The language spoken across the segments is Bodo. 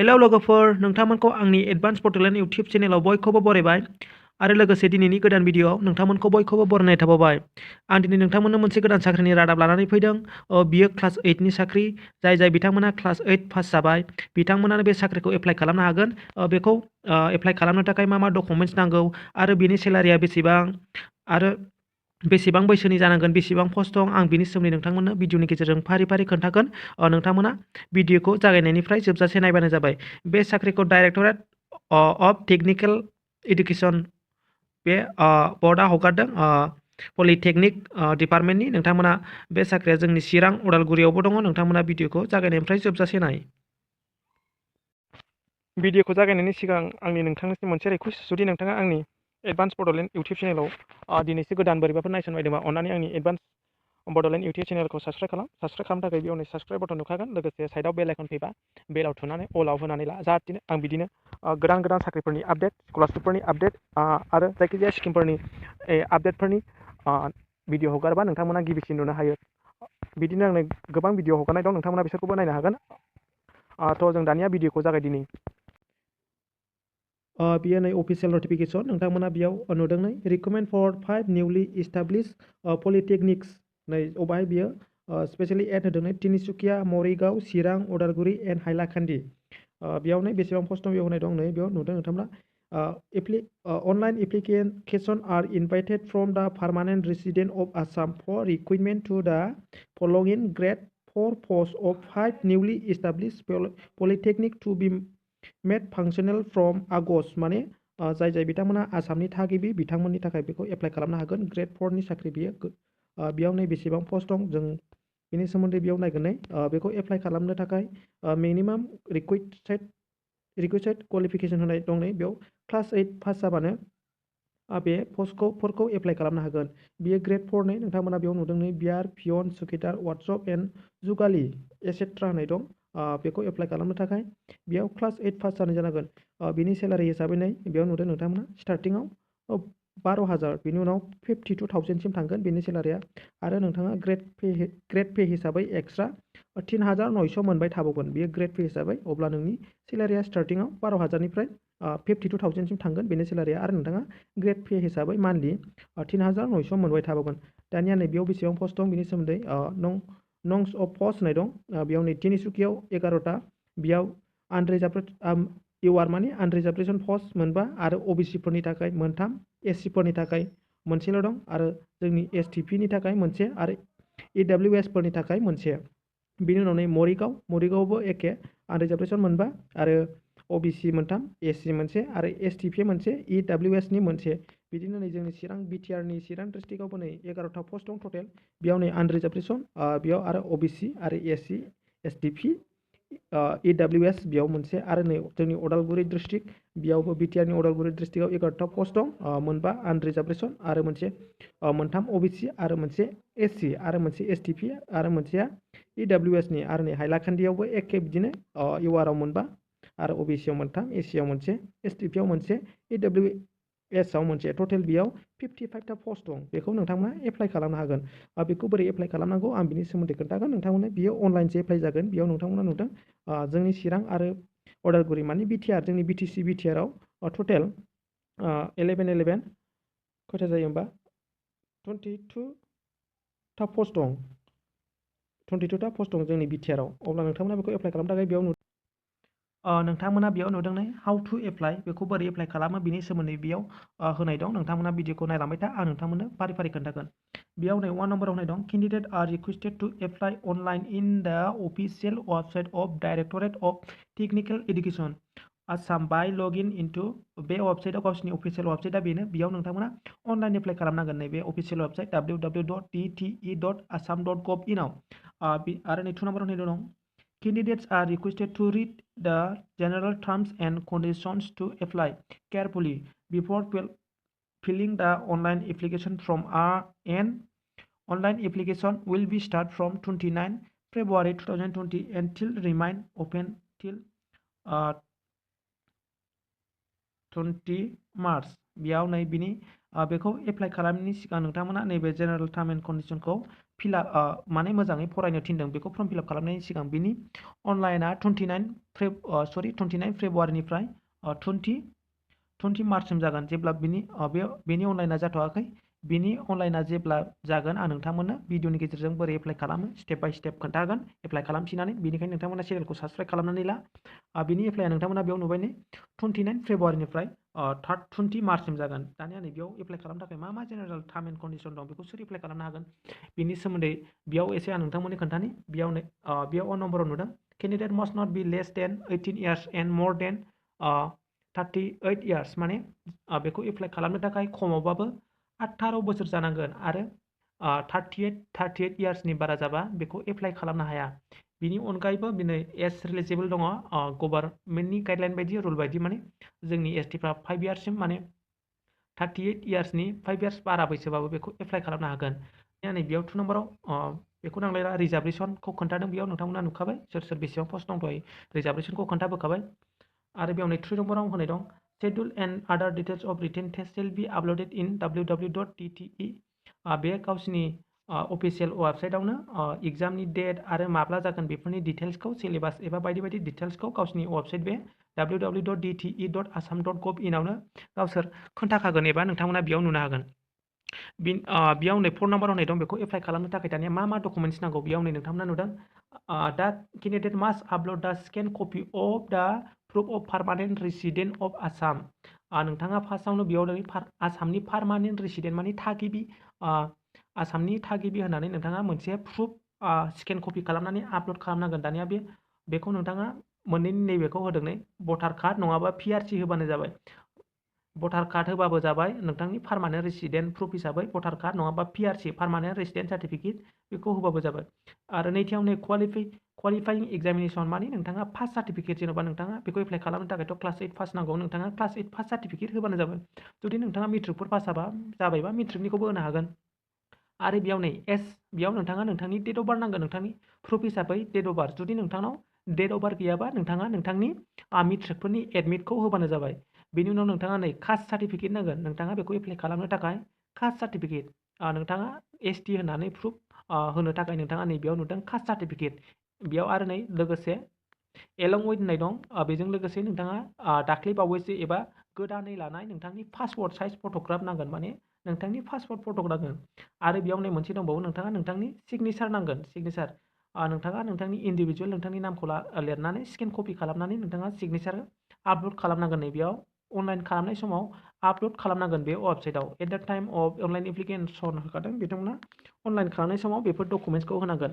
हेलौ लोगोफोर, नोंथांमोनखौ आंनि एडभान्स बड'लेण्ड इउटिउब चेनेलाव बयखौबो बरायबाय आरो लोगोसे दिनैनि गोदान भिडिअ'आव नोंथांमोनखौ बयखौबो बरायनाय थाबावबाय। आं दिनै नोंथांमोननो मोनसे गोदान साख्रिनि रादाब लानानै फैदों। बियो क्लास 8नि साख्रि। जाय बिथांमोना क्लास 8 पास जाबाय बिथांमोनानो बे साख्रिखौ एप्लाइ खालामनो हागोन। बेखौ एप्लाइ खालामनो थाखाय मा डकुमेन्ट्स नांगौ आरो बिनि सेलारिया बेसेबां आरो बेसेबां बैसोनि जानांगोन, बेसेबां पस्ट दं, आं बिनि सोमोन्दै नोंथांमोननो भिडिअनि गेजेरजों फारि फारि खोन्थागोन। नोंथांमोना भिडिअखौ जागायनायनिफ्राय जोबजासे नायबानो जाबाय। बे साख्रिखौ डाइरेक्टरेट अफ टेक्निकेल इडुकेसन बे बर्डआ हगारदों। पलिटेकनिक डिपार्टमेन्टनि। नोंथांमोना बे साख्रिया जोंनि चिरां उदालगुरियावबो दङ। नोंथांमोना भिडिअखौ जागायनायनिफ्राय जोबजासे नाय। भिडिअखौ जागायनायनि सिगां आंनि नोंथांनिसिम मोनसे रिक्वेस्ट, जुदि नोंथाङा आंनि एडभान्स बड'लेण्ड इउटिउब चेनेलाव दिनैसो गोदान बोरैबाफोर नायसनबायदोंबा अन्नानै आंनि एडभान्स बड'लेण्ड इउटिउब चेनेलखौ साबस्क्राइब खालाम। साबस्क्राइब खालामनो थाखाय बेयावनो साबस्क्राइब बटन नुखागोन। लोगोसे साइडआव बेल आइकन फैबा बेलाव थुनानै अलाव होनानै ला, जाहाथे आं बिदिनो गोदान गोदान साख्रिफोरनि आपडेट, स्कलारशिपफोरनि आपडेट आरो जायखिजाया स्किमफोरनि आपडेटफोरनि भिडिअ हगारबा नोंथांमोना गिबिसिन नुनो हायो। बिदिनो आंनो गोबां भिडिअ हगारनाय दं, नोंथांमोना बिसोरखौबो नायनो हागोन। थ' जों दानिया भिडिअखौ जागायदिनि। बियो नै अफिसियेल नटिफिकेसन। नोंथांमोना बेयाव नुदों नै रिकमेन्ड फर 5 निउलि इस्टाब्लिश पलिटेकनिक्स। नै बाहाय बियो स्पेसियेलि एड होदों नै तिनिसुकिया, मरिगाव, चिरां, उदालगुरि एन्ड हाइलाकान्दि। बेयाव नै बेसेबां पस्ट दं बेयाव होनाय दं। नै बेयाव नुदों नोंथांमोना। Online application are invited from the permanent resident of Assam for recruitment to the following grade 4 posts of 5 newly established polytechnic to be मेड फांसनेल फ्रम आगस्ट। माने जाय बिथांमोना आसामनि थागिबि बिथांमोननि थाखाय बेखौ एप्लाइ खालामनो हागोन। ग्रेड 4नि साख्रि बियो। बेयाव नै बेसेबां पस्ट दं जों बेनि सोमोन्दै बेयाव नायगोन। नै बेखौ एप्लाइ खालामनो थाखाय मिनिमाम रिकुइसाइड क्वालिफिकेसन होनाय दं। नै बेयाव क्लास 8 पास जाबानो बे पस्टफोरखौ एप्लाइ खालामनो हागोन। बियो ग्रेड 4 नै नोंथांमोना बेयाव नुदों नै बियार, पियन, सुकिदार, वार्कशप एन्ड जुगालि एसेट्रा होनाय दं। बेखौ एप्लाइ खालामनो थाखाय बेयाव क्लास 8 पास जानाय जानांगोन। बिनि सेलारि हिसाबै नै बेयाव नुदों नोंथांमोना स्टार्टिङाव 12,000, बिनि उनाव 52,000सिम थांगोन बेनि सेलारिया। आरो नोंथाङा ग्रेड पे हिसाबै एक्सट्रा 3,900 मोनबाय थाबावगोन। बियो ग्रेड पे हिसाबै। अब्ला नोंनि सेलारिया स्टार्टिङाव 12,000निफ्राय 52,000सिम थांगोन बेनि सेलारिया। आरो नोंथाङा ग्रेड पे हिसाबै मान्थलि 3,900 मोनबाय थाबावगोन। दानिया नै बेयाव बेसेबां पस्ट दं बिनि सोमोन्दै नंस अफ पस्ट होनाय दं। बेयाव नै तिनिसुकियाव 11टा, बेयाव आनरिजार्भेसन पस्ट मोनबा आरो अबिसिफोरनि थाखाय मोनथाम, एससिफोरनि थाखाय मोनसेल' दं आरो जोंनि एसटिपिनि थाखाय मोनसे आरो इडब्लिउएसफोरनि थाखाय मोनसे। बिनि उनाव नै मरिगावआवबो एखे, आनरिजार्भेसन मोनबा आरो अबिसि मोनथाम, एससि मोनसे आरो एसटिपि मोनसे, इडब्लिउएसनि मोनसे। बिदिनो नै जोंनि चिरां बिटिआरनि चिरां डिस्ट्रिक्टआवबो नै 11टा पस्ट दं टटेल। बेयाव नै आनरिजार्भेसन, बेयाव आरो अबिसि आरो एससि, एसटिपि, इडब्लिउएस बेयाव मोनसे। आरो नै जोंनि उदालगुरि डिस्ट्रिक्ट, बेयावबो बिटिआरनि उदालगुरि डिस्ट्रिक्टआव 11टा पस्ट दं। मोनबा आनरिजार्भेसन आरो मोनसे, मोनथाम अबिसि आरो मोनसे एससि आरो मोनसे एसटिपि आरो मोनसेया इडब्लिउएसनि। आरो नै हाइलाकान्दियावबो एखे बिदिनो, इउआरआव मोनबा आरो अबिसियाव मोनथाम, एससियाव मोनसे, एसटिपिआव मोनसे, इडब्लिउएसआव मोनसे। टटेल बेयाव 55टा पस्ट दं। बेखौ नोंथांमोना एप्लाइ खालामनो हागोन। बेखौ बोरै एप्लाइ खालामनांगौ आं बिनि सोमोन्दै खोन्थागोन नोंथांमोननो। बियो अनलाइनसो एप्लाइ जागोन। बेयाव नोंथांमोना नुदों जोंनि चिरां आरो उदालगुरि माने बिटिआर, जोंनि बिटिसि बिटिआरआव टटेल 11 खयथा जायो होमबा 22टा पस्ट दं। 22टा पस्ट दं जोंनि बिटिआरआव। अब्ला नोंथांमोना बेखौ एप्लाइ खालामनो थाखाय बेयाव नोंथांमोना बेयाव नुदों नै हाउ टु एप्लाइ, बेखौ बोरै एप्लाइ खालामो बिनि सोमोन्दै बेयाव होनाय दं। नोंथांमोना भिडिअखौ नायलांबाय था, आं नोंथांमोननो फारि फारि खोन्थागोन। बेयाव नै 1 नम्बराव होनाय दं candidate are requested to apply online in the official website of directorate of technical education Assam by log into. बे वेबसाइटआव गावसिनि अफिसियेल वेबसाइटआ बेनो। बेयाव नोंथांमोना अनलाइन एप्लाइ खालामनांगोन। नैबे अफिसियेल वेबसाइट www.tte.assam.gov.in आव। आरो नै 2 नम्बराव होनाय दं candidates are requested to read the general terms and conditions to apply carefully before filling the online application form. An online application will be start from 29 February 2020 and till remain open till 20 March। बेयाव नै बिनि बेखौ एप्लाइ खालामनायनि सिगां नोंथांमोना नैबे जेनेरेल टार्म एन्ड कन्डिसनखौ माने मोजाङै फरायनो थिनदों बेखौ फर्म फिलआप खालामनायनि सिगां बिनि अनलाइना 29 फेब्रुवारिनिफ्राय 20 मार्चसिम जागोन। जेब्ला बेनि अनलाइना जाथ'वाखै, बिनि अनलाइना जेब्ला जागोन आं नोंथांमोननो भिडिअनि गेजेरजों बोरै एप्लाइ खालामो स्टेप बाय स्टेप खोन्थागोन एप्लाइ खालामफिननानै। बेनिखायनो नोंथांमोना चेनेलखौ साबस्क्राइब खालामनानै ला। बिनि एप्लाइआ नोंथांमोना बेयाव नुबाय नै 29 फेब्रुवारिनिफ्राय 20 मार्चसिम जागोन। दानिया नै बेयाव एप्लाइ खालामनो थाखाय मा जेनेरेल टार्म एन्ड कन्डिसन दं बेखौ सोर एप्लाइ खालामनो हागोन बिनि सोमोन्दै बेयाव एसे आं नोंथांमोननि खोन्थानि। बेयाव नम्बराव नुदों candidate must not B less than 18 years and more than 38 years, माने बेखौ एप्लाइ खालामनो थाखाय खमावबाबो 18 बोसोर जानांगोन आरो 38 इयार्सनि बारा जाबा बेखौ एप्लाइ खालामनो हाया। बिनि अनगायैबो बिनो एज रिलिजिबल दङ गभार्नमेन्टनि गाइडलाइन बायदि रुल बायदि, माने जोंनि एसटिफ्रा 5 इयार्ससिम, माने 38 इयार्सनि 5 इयार्स बारा बैसोबाबो बेखौ एप्लाइ खालामनो हागोन। नै बेयाव 2 नम्बराव बेखौ नांलायला, रिजार्भेसनखौ खोन्थादों बेयाव नोंथांमोना नुखाबाय सोर बेसेबां पस्ट दं दहाय रिजार्भेसनखौ खोन्थाबोखाबाय। आरो बेयाव नै 3 नम्बराव होनाय दं schedule and other details of written test shall be uploaded in www.tte। बे गावसिनि अफिसियेल वेबसाइटआवनो एग्जामनि डेट आरो माब्ला जागोन बेफोरनि डिटेल्सखौ, सिलेबास एबा बायदि बायदि डिटेल्सखौ गावसिनि वेबसाइट बे www.dte.assam.gov.in आवनो गावसोर खोन्थाखागोन एबा नोंथांमोना बेयाव नुनो हागोन। बेयाव नै 4 नम्बराव होनाय दं बेखौ एप्लाइ खालामनो थाखाय दानिया मा डकुमेन्ट्स नांगौ। बेयाव नै नोंथांमोना नुदों दा केन्डिडेट मास्ट आपल'ड दा scan copy of the proof of permanent resident of Assam. नोंथाङा फार्स्टआवनो बेयाव आसामनि पार्मानेन्ट रेसिडेन्ट माने थागिबि, आसामनि थागिबि होननानै नोंथाङा मोनसे प्रुफ स्केन कपि खालामनानै आपल'ड खालामनांगोन। दानिया बेखौ नोंथाङा मोननैनि नैबेखौ होदों नै भटार कार्ड नङाबा पिआरसि होबानो जाबाय। भटार कार्ड होबाबो जाबाय नोंथांनि पार्मानेन्ट रेसिडेन्ट प्रुफ हिसाबै भटार कार्ड नङाबा पिआरसि पार्मानेन्ट रेसिडेन्ट सार्टिफिकेट बेखौ होबाबो जाबाय। आरो नैथियाव नै क्वालिफाइं एग्जामिनेसन, माने नोंथाङा फार्स्ट सार्टिफिकेट, जेन'बा नोंथाङा बेखौ एप्लाइ खालामनो थाखायथ' क्लास 8 पास नांगौ, नोंथाङा क्लास 8 पास सार्टिफिकेट होबानो जाबाय। जुदि नोंथाङा मेट्रिकफोर पास जाबायबा मेट्रिकनिखौबो होनो हागोन। आरो बेयाव नै बेयाव नोंथाङा नोंथांनि डेट अफ बार्थ नांगोन, नोंथांनि प्रुफ हिसाबै डेट अफ बार्थ। जुदि नोंथांनाव डेट अफ बार्थ गैयाबा नोंथाङा नोंथांनि मेट्रिकफोरनि एडमिटखौ होबानो जाबाय। बेनि उनाव नोंथाङा नै कास्ट सार्टिफिकेट नांगोन, नोंथाङा बेखौ एप्लाइ खालामनो थाखाय कास्ट सार्टिफिकेट, नोंथाङा एसटि होननानै प्रुफ होनो थाखाय नोंथाङा नै बेयाव नुदों कास्ट सार्टिफिकेट। बेयाव आरो नै लोगोसे एलं विथ होननाय दं, बेजों लोगोसे नोंथाङा दाख्लै बावैसो एबा गोदानै लानाय नोंथांनि पासपर्ट साइज फट'ग्राफ नांगोन, माने नोंथांनि पासपर्ट फट' नांगोन। आरो बेयाव नै मोनसे दंबावो, नोंथाङा नोंथांनि सिगनेचार नांगोन, सिगनेचार। नोंथाङा नोंथांनि इन्डिभिजुवेल नोंथांनि नामखौ लिरनानै स्केन कपि खालामनानै नोंथाङा सिगनेचार आपल'ड खालामनांगोन। नै बेयाव अनलाइन खालामनाय समाव आपल'ड खालामनांगोन बे वेबसाइटआव। At the time of online application होखादों बिथांमोना अनलाइन खालामनाय समाव बेफोर डकुमेन्ट्सखौ होनांगोन।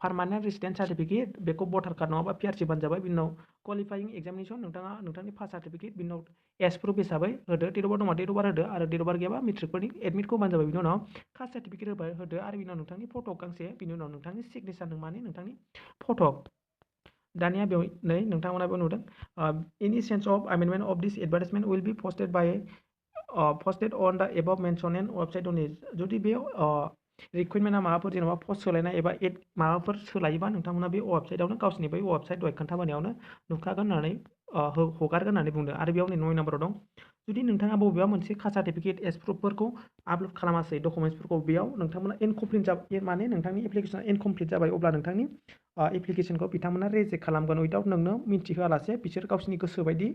पार्मानेन्ट रेसिडेन्ट सार्टिफिकेट बेखौ भटार कार्ड नङाबा पिआरसि बानो जाबाय। बिनि उनाव क्वालिफाइं एग्जामिनेसन, नोंथाङा नोंथांनि फार्स्ट सार्टिफिकेट, बिनि उनाव एज प्रुफ हिसाबै होदो, डेट अफ बार्थ दंबा डेट अफ बार्थ होदो, आरो डेट अफ बार्थ गैयाबा मेट्रिकफोरनि एडमिटखौ होबानो जाबाय। बिनि उनाव कास्ट सार्टिफिकेट होदो, आरो बिनि उनाव नोंथांनि फट' गांसे, बिनि उनाव नोंथांनि सिगनेचार, माने नोंथांनि फट'। दानिया बेयाव नै नोंथांमोनाबो नुदों in sense of amendment of this advertisement will be posted on the above mentioned website only। जुदि बे रिक्रुइटमेन्टआ माबाफोर जेनेबा पस्ट सोलायनाय एबा माबाफोर सोलायोबा नोंथांमोना बे वेबसाइटआवनो गावसिनि बै वेबसाइट दहाय खोन्थाबोनायावनो नुखागोन होननानै हगारगोन होननानै बुंदों। आरो बेयाव नै 9 नम्बराव दं जुदि नोंथाङा बबेबा मोनसे कास्ट सार्टिफिकेट एज प्रुफफोरखौ आपल'ड खालामासै, डकुमेन्ट्सफोरखौ, बेयाव नोंथांमोना इनकमप्लिट जाबाय, माने नोंथांनि एप्लिकेसना इनकमप्लिट जाबाय, अब्ला नोंथांनि एप्लिकेसनखौ बिथांमोना रिजेक्ट खालामगोन उइदाउट नोंनो मिन्थिहोआलासे। बिसोर गावसिनि गोसो बायदि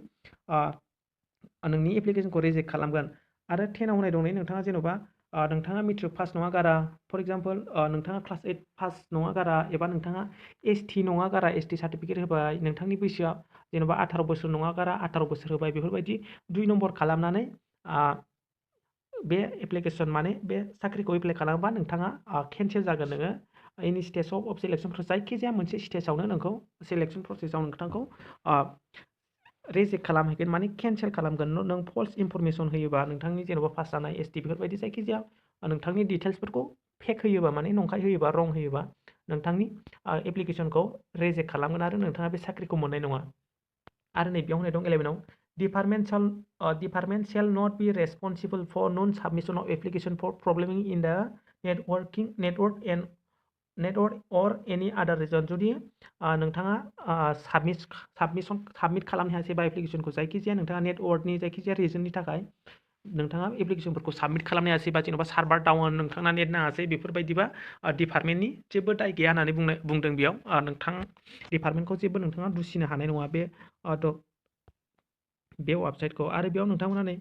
नोंनि एप्लिकेसनखौ रिजेक्ट खालामगोन। आरो 10 आव होनाय दं नै नोंथाङा जेन'बा नोंथाङा मेट्रिक पास नङा गारा, फर एग्जाम्पल नोंथाङा क्लास 8 पास नङा गारा, एबा नोंथाङा एसटि नङा गारा, एसटि सार्टिफिकेट होबाय, नोंथांनि बैसोआ जेन'बा 18 बोसोर नङा गारा 18 बोसोर होबाय, बेफोरबायदि 2 नम्बर खालामनानै बे एप्लिकेसन, माने बे साख्रिखौ एप्लाइ खालामोबा नोंथाङा केन्सेल जागोन। नोङो एनि स्टेज अफ सिलेक्सन प्रसेस, जायखिजाया मोनसे स्टेजावनो नोंखौ सिलेक्सन प्रसेसआव नोंथांखौ रिजेक्ट खालामहैगोन, माने केन्सेल खालामगोन। नों फल्स इनफरमेसन होयोबा, नोंथांनि जेन'बा पास जानाय एसटि बेफोरबायदि जायखिजाया नोंथांनि डिटेल्सफोरखौ फेक होयोबा, माने नंखाय होयोबा, रं होयोबा, नोंथांनि एप्लिकेसनखौ रिजेक्ट खालामगोन आरो नोंथाङा बे साख्रिखौ मोननाय नङा। आरो नै बेयाव होनाय दं 11 आव department shall not be responsible for non submission of application for problem in the network अर एनि आदार रिजन। जुदि नोंथाङा साबमिट खालामनो हायासै बा एप्लिकेसनखौ, जायखिजाया नोंथाङा नेटवर्कनि जायखिजाया रिजननि थाखाय नोंथाङा एप्लिकेसनफोरखौ साबमिट खालामनो हायासै बा जेनेबा सार्भार डाउन नोंथांना नेट नाङासै बेफोरबायदिबा डिपार्टमेन्टनि जेबो दाय गैया होननानै बुंदों बेयाव नोंथां डिपार्टमेन्टखौ जेबो नोंथाङा दुसिनो हानाय नङा बे वेबसाइटखौ आरो बेयाव नोंथांमोना नै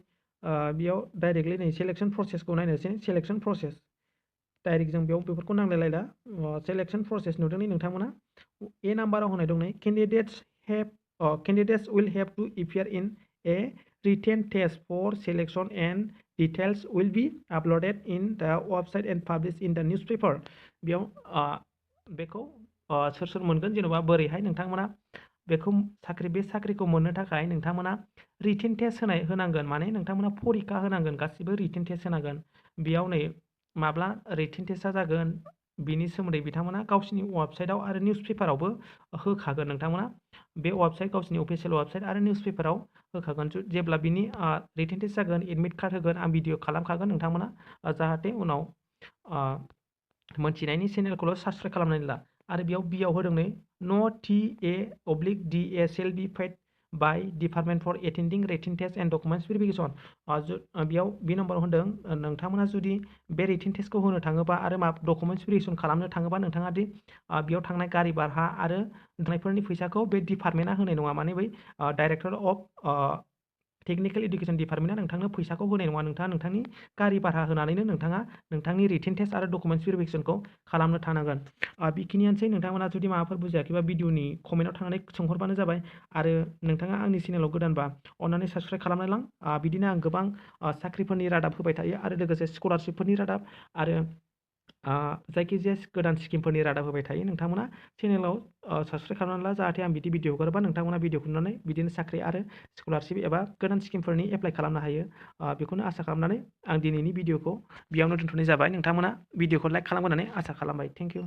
बेयाव डाइरेक्टलि नै सेलेक्सन प्रसेसखौ नायनोसै सेलेक्सन प्रसेस डाइरेक्ट जों बेयाव बेफोरखौ नांलायलायला सेलेक्सन प्रसेस नुदों नै नोंथांमोना ए नाम्बाराव होनाय दं नै candidates will have to appear in a written test for selection and details will be uploaded in the website and published in the newspaper बेयाव बेखौ सोर सोर मोनगोन जेनेबा बोरैहाय नोंथांमोना बेखौ बे साख्रिखौ मोननो थाखाय नोंथांमोना रिटेन टेस्ट होनांगोन माने नोंथांमोना फरिखा होनांगोन गासिबो रिटेन टेस्ट होनांगोन बेयाव नै माब्ला रिटेन टेस्टआ जागोन बिनि सोमोन्दै बिथांमोना गावसिनि वेबसाइटआव आरो निउस पेपारावबो होखागोन नोंथांमोना बे वेबसाइट गावसिनि अफिसियेल वेबसाइट आरो निउस पेपाराव होखागोन जेब्ला बिनि रिटेन टेस्ट जागोन एडमिट कार्ड होगोन आं भिडिअ खालामखागोन नोंथांमोना जाहाथे उनाव मोनथिनायनि चेनेलखौल' साबसक्राइब खालामनानै ला आरो बेयाव बियाव होदों नै no TA/DA shall be paid by department for attending written test and documents verification बेयाव बे नाम्बाराव होनदों नोंथांमोना जुदि बे रिटेन टेस्टखौ होनो थाङोबा आरो डकुमेन्टस भेरिफिकेसन खालामनो थाङोबा नोंथाङा दि बेयाव थांनाय गारि भारा आरो थांनायफोरनि फैसाखौ बे डिपार्टमेन्टआ होनाय नङा माने बै डाइरेक्टर अफ टेक्निकेल इडुकेसन डिपार्टमेन्टआ नोंथांनो फैसाखौ होनाय नङा नोंथाङा नोंथांनि गारि भारा होनानैनो नोंथाङा नोंथांनि रिटेन टेस्ट आरो डकुमेन्टस भेरिफिकेसनखौ खालामनो थानांगोन बेखिनियानोसै नोंथांमोना जुदि माबाफोर बुजियाखैबा भिडिअनि कमेन्टआव थांनानै सोंहरबानो जाबाय आरो नोंथाङा आंनि चेनेलाव गोदानबा अन्नानै साबसक्राइब खालामना लां बिदिनो आं गोबां साख्रिफोरनि रादाब होबाय थायो आरो लोगोसे स्कलारशिपफोरनि रादाब आरो जायखिजाया गोदान स्किमफोरनि रादाब होबाय थायो नोंथांमोना चेनेलाव साबसक्राइब खालामनानै ला जाहाथे आं बिदि भिडिअ हगारोबा नोंथांमोना भिडिअखौ नुनानै बिदिनो साख्रि आरो स्कलारशिप एबा गोदान स्किमफोरनि एप्लाइ खालामनो हायो बेखौनो आसा खालामनानै आं दिनैनि भिडिअखौ बेयावनो दोनथ'नाय जाबाय नोंथांमोना भिडिअखौ लाइक खालामगोन होननानै आसा खालामबाय थेंक इउ